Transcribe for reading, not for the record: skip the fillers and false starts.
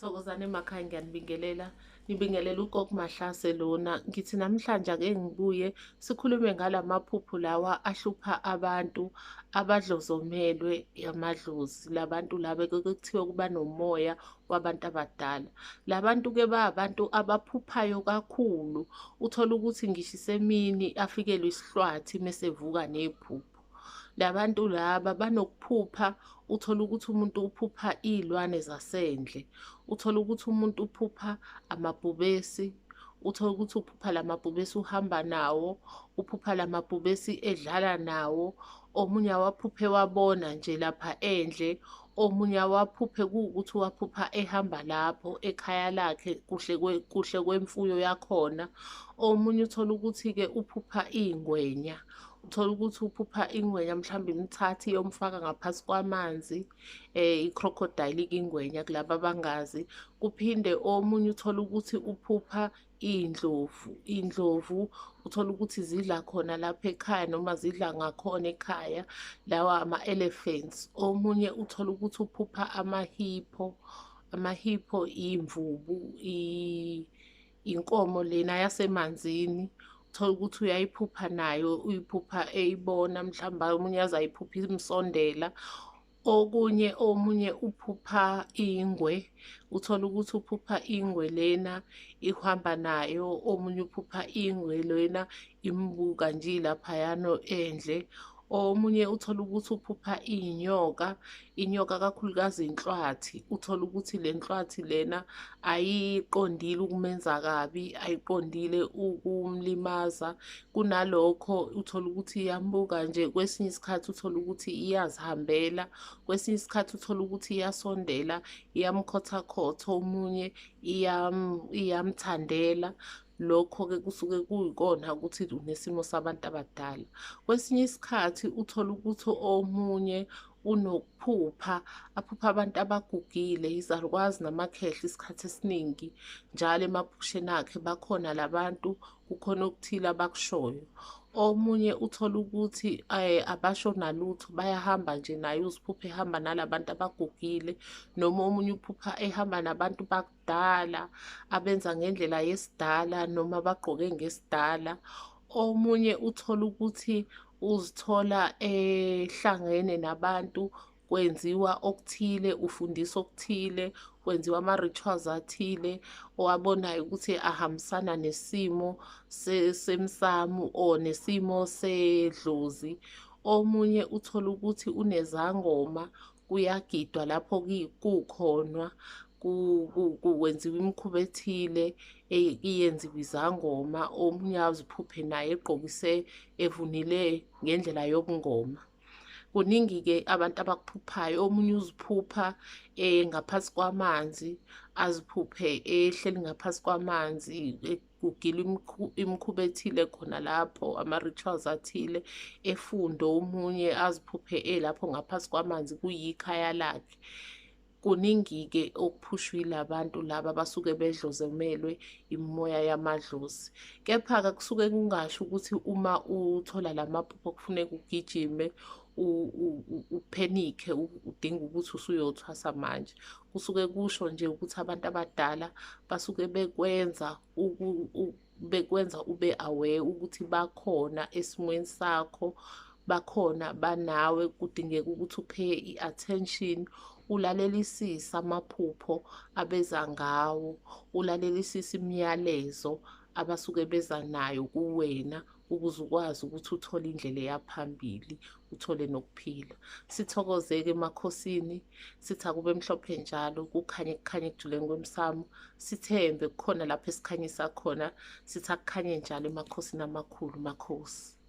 Thokozani emakhaya, ngiyanibingelela. Ngibingelela uGogo Mahlase lona. Ngithi namhlanje ake ngibuye sikhulume ngalamaphupho lawa ahlupha abantu abadlozomelwe amadlozi. Labantu laba ekuke kuthiwe kuba nomoya wabantu abadala. Labantu-ke ba abantu abaphuphayo kakhulu. Uthole ukuthi ngisho isemini afikelwe isihlwathi mese evuka nephupho. Labantu laba banokuphupha, uthole ukuthi umuntu uphupha iy'lwane zasendle, uthole ukuthi umuntu uphupha amabhubesi, uthole ukuthi uphupha lamabhubesi uhamba nawo, uphupha lamabhubesi edlala nawo, omunye awaphuphe wabona nje lapha endle, omunye awaphuphe kuwukuthi waphupha ehamba lapho ekhaya lakhe kuhle kuhle kwemfuyo yakhona, omunye uthole ukuthi-ke uphupha iy'ngwenya. Uthole ukuthi uphupha ingwenya mhlawumbe imthatha iyomfaka ngaphansi kwamanzi, i-crocodile-ke ingwenya kulaba abangazi. Kuphinde omunye uthole ukuthi uphupha iy'ndlovu, iy'ndlovu uthole ukuthi zidla khona lapha ekhaya noma zidla ngakhona ekhaya, lawa ama-elephants. Omunye uthole ukuthi uphupha ama-hippo, ama-hippo iy'mvubu, inkomo lena yasemanzini. Uthole ukuthi uyayiphupha nayo, uyiphupha eyibona mhlawumbe omunye aze ayiphuphe imsondela. Okunye omunye uphupha ingwe, uthole ukuthi uphupha ingwe lena ihamba nayo, omunye uphupha ingwe lena imbuka nje ilaphayana endle. Omunye uthole ukuthi uphupha iy'nyoka, inyoka kakhulukazi inhlwathi, uthole ukuthi le nhlwathi lena ayiqondile ukumenza kabi, ayiqondile ukumlimaza. Kunalokho uthole ukuthi iyambuka nje, kwesinye isikhathi uthole ukuthi iyazihambela, kwesinye isikhathi uthole ukuthi iyasondela, iyamkhothakhotha, omunye iyamthandela. Lokho-ke kusuke kuyikona ukuthi unesimo sabantu abadala. Kwesinye isikhathi uthole ukuthi omunye unokuphupha, aphuphe abantu abagugile, izalukwazi namakhehla isikhathi esiningi, njalo emaphusheni akhe bakhona labantu, kukhona okuthile abakushoyo. Omunye uthole ukuthi abasho nalutho, bayahamba nje naye uziphupha ehamba nalabantu abagugile, noma omunye uphupha ehamba nabantu bakudala abenza ngendlela yesidala noma bagqoke ngesidala. Omunye uthole ukuthi uzithola ehlangene nabantu, kwenziwa okuthile, ufundiswa okuthile, kwenziwa ama-rituals athile owabonayo ukuthi ahambisana nesimo semsamo or nesimo sedlozi. Omunye uthole ukuthi unezangoma, kuyagidwa lapho kukhonwa, kwenziwa imikhuba ethile iyenziwa izangoma, omunye aziphuphe naye egqokise evunile ngendlela yobungoma. Kuningi-ke abantu abakuphuphayo, omunye uziphupha ngaphansi kwamanzi, aziphuphe ehleli ngaphansi kwamanzi, kugilwa imikhuba ethile khona lapho, ama-rituals athile, efunde omunye aziphuphe elapho ngaphansi kwamanzi kuyikhaya lakhe. Kuningi-ke okuphushwa yilabantu laba abasuke bedlozomelwe imimoya yamadlozi. Kepha-ke kusuke kungasho ukuthi uma uthola la maphupho kufuneka ugijime uphenikhe udinga ukuthi usuyothwasa manje. Kusuke kusho nje ukuthi abantu abadala basuke bekwenza bekwenza ube aware ukuthi bakhona esimweni sakho, bakhona banawe, kudingeka ukuthi uphe i-attention, ulalelisise amaphupho abeza ngawo, ulalelisise imiyalezo abasuke beza nayo kuwena ukuze ukwazi ukuthi uthole indlela eya phambili, uthole nokuphila. Sithokoze-ke emakhosini, sithi akube mhlophe njalo, kukhanye kukhanye ekujuleni kwemsamo, sithembe kukhona lapho esikhanyisa khona, sithi akukhanye njalo emakhosini amakhulu makhosi.